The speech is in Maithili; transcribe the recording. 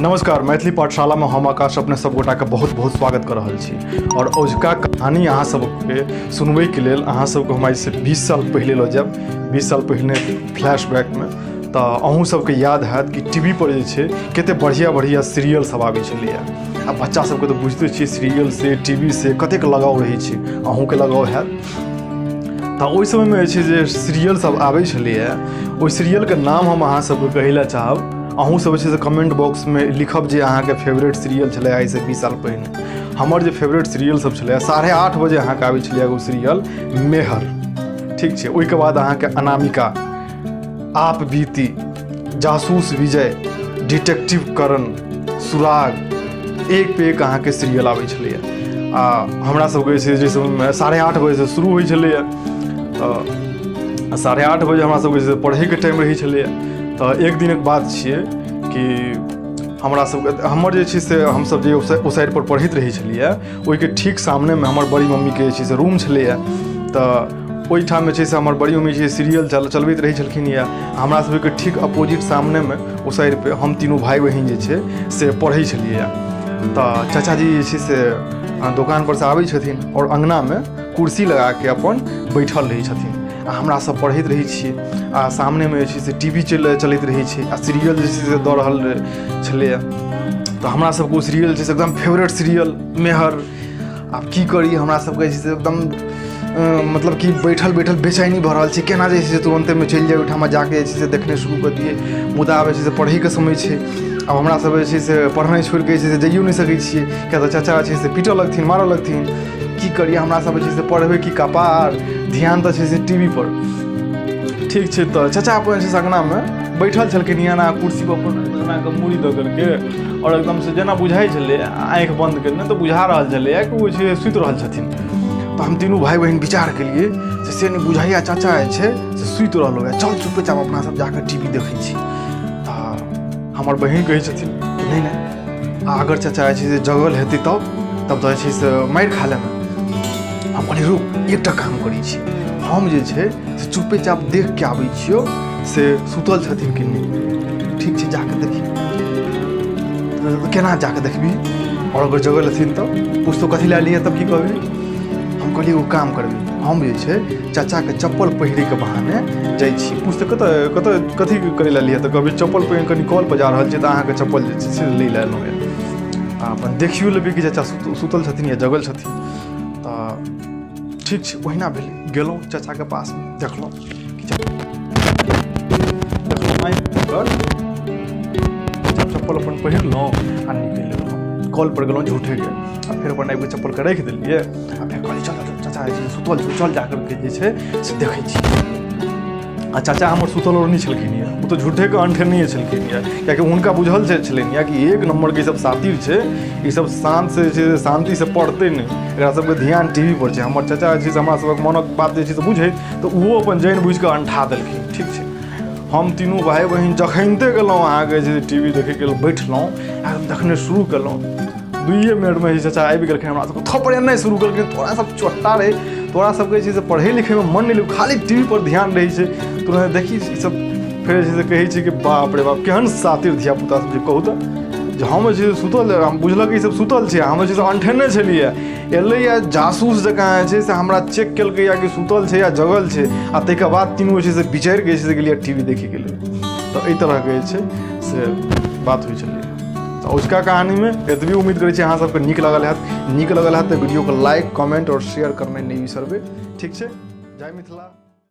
नमस्कार, मैथिली पाठशाला में हम आकाश अपने सब गोटा के बहुत बहुत स्वागत कर रहल छी। और औझका कहानी अहाँ सबके सुनबै के लेल अहाँ सबके हम आइ से 20 साल पहिले लऽ जायब। 20 साल पहिने फ्लैशबैक में तऽ अहूँ सबके याद हैत कि टीवी पर जे छै कते बढ़िया बढ़िया सीरियल सब आबै छलैया। आ बच्चा सबके तऽ बुझिते छियै सीरियल से टीवी से कतेक लगाव रहै छै, अहूँके लगाव हैत। तऽ ओहि समयमे जे छै जे सीरियल सब आबै छलैया, ओहि सीरियलके नाम हम अहाँ सबके कहै लए चाहब। अहूँ सब जे छै से कमेंट बॉक्समे लिखब जे अहाँके फेवरेट सीरियल छलै आइसँ 20 साल पहिने। हमर जे फेवरेट सीरियल सब छलै, 8:30 बजे अहाँके आबै छलै एगो सीरियल मेहर, ठीक छै। ओहिके बाद अहाँके अनामिका, आप बीती, जासूस विजय, डिटेक्टिव करण, सुराग, एक पे एक अहाँके सीरियल आबै छलैया। आ हमरा सबके जे छै जे समयमे 8:30 बजेसँ शुरू होइ छलैया, तऽ 8:30 बजे हमरा सबके जे पढ़ैके टाइम रहै छलैया। तऽ एक दिनक बात छियै कि हमरा सबके हमर जे छै से हमसब जे ओ साइड पर पढ़ैत रहै छलियै, ओहिके ठीक सामनेमे हमर बड़ी मम्मीके जे छै से रूम छलैया। तऽ ओहिठाम जे छै से हमर बड़ी मम्मी जे सीरियल चलबैत रहै छलखिन यऽ। हमरा सबके ठीक अपोजिट सामनेमे ओ साइड पे हम तीनू भाय बहिन जे छै से पढ़ै छलियै। तऽ चाचाजी जे छै से दोकान पर से आबै छथिन आओर अङ्गनामे कुर्सी लगाके अपन बैठल रहै छथिन आ हमरा सब पढ़ैत रहै छियै। आ सामनेमे जे छै से टी वी चलैत रहै छै आ सीरियल जे छै से दऽ रहल छलैया। तऽ हमरा सबके ओ सीरियल जे छै से एकदम फेवरेट सीरियल मेहर। आब की करी, हमरा सबके जे छै से एकदम मतलब कि बैठल बैठल बेचैनी भऽ रहल छै, केना जे छै से तुरन्तेमे चलि जाइ ओहिठाम जाके जे छै से देखने शुरू कऽ दियै। मुदा आब जे छै से पढ़ैके समय छै। आब हमरा सब जे छै से पढ़नाइ छोड़िके जे छै से जाइयो नहि सकै छियै, किया तऽ चाचा जे छै से पीटऽ लगथिन, मारऽ लगथिन। की करियै, हमरा सब जे छै से पढ़बै की कपार, ध्यान तऽ छै से टी वी पर। ठीक छै, तऽ चाचा अपन जे छै से अङ्गनामे बैठल छलखिन, एना कुर्सी पर अपन एना कऽ मूड़ी दऽ करके, आओर एकदम से जेना बुझाइ छलै आँखि बन्द केने तऽ बुझा रहल छलैया कि ओ जे सुति रहल छथिन। तऽ हम तीनू भाय बहिन विचार केलियै से से नहि बुझाइया चाचा जे छै से सुति रहल होइया, चल चुपेचाप अपना सब जाकऽ टी वी देखै छी। तऽ हमर बहिन कहै छथिन नहि नहि, आ अगर चाचा जे छै से जगल हेतै तब तऽ जे छै से मारि खा लेबै। हम कहलियै रुक, एकटा काम करै छी, हम जे छै से चुपेचाप देखके आबै छियौ से सुतल छथिन कि नहि। ठीक छै, जाके देखी। केना जाके देखबी, आओर अगर जगल हेथिन तऽ पूछतो कथी लए एलियै, तब की कहबी? हम कहलियै एगो काम करबै, हम जे छै चाचाके चप्पल पहिरैके बहाने जाइ छी। पूछतै कतऽ कतऽ कथी करै लए एलियै, तऽ कहबै चप्पल पहिर कनि कल पर जा रहल छियै, तऽ अहाँके चप्पल जे छै से लै लए एलहुँ। आ अपन देखियो लेबै कि चाचा सुतल छथिन या जगल छथिन। तऽ ठीक छै, ओहिना भेलै। गेलहुँ चाचाके पासमे, देखलहुँ चप्पल अपन पहिरलहुँ आ निकलि गेलहुँ। कल पर गेलहुँ झूठेके, आ फेर अपन आबिके चप्पलके राखि देलियै। आ फेर कहलियै चल चाचा जे छै सुतल छौ, चल जा करके जे छै से देखै छी। आ चाचा हमर सुतल आओर नहि छलखिन यऽ, ओ तऽ झूठेके अनठेनैए छलखिन यऽ, कियाकि हुनका बुझल छलनि यऽ कि एक नम्बरके ईसब सातिर छै, ईसब शान्त से जे छै से शान्तिसँ पढ़तै नहि, एकरा सबके ध्यान टी वी पर छै। हमर चाचा जे छै से हमरा सबक मनक बात जे छै से बुझैत, तऽ ओहो अपन जानि बुझिकऽ अनठा देलखिन। ठीक छै, हम तीनू भाय बहिन जखनिते गेलहुँ अहाँके जे टी वी देखैके लेल बैठलहुँ आ देखने शुरू केलहुँ, 2 मिनटमे जे चाचा आबि गेलखिन, हमरा सबके थप्पड़ एनाइ शुरू केलखिन। तोरा सब चोट्टा रे, तोरा सबके जे छै से पढ़ै लिखैमे मन नहि लगै, खाली टी वी पर ध्यान रहै छै। तुरन्त देखी ई सब फेर जे छै से कहै छै कि बाप रे बाप केहन सातिर धियापुता सब छै। कहू तऽ जे हम जे छै से सुतल, हम बुझलक ई सब सुतल छै, हम जे छै से अनठेने छलियै, एलैया जासूस जकाँ जे छै से हमरा चेक केलकैया कि सुतल छै या जगल छै, आ ताहिके बाद तीनू जे छै से विचारि कऽ जे छै से गेलियै टी वी देखैके लेल। तऽ एहि तरहके जे छै से बात होइ छलै। तऽ अजुका कहानीमे एतबी। उम्मीद करै छी अहाँ सबके नीक लागल हैत। नीक लगल हैत तऽ वीडियोके लाइक, कमेंट आओर शेयर करनाइ नहि बिसरबै। ठीक छै, जय मिथिला।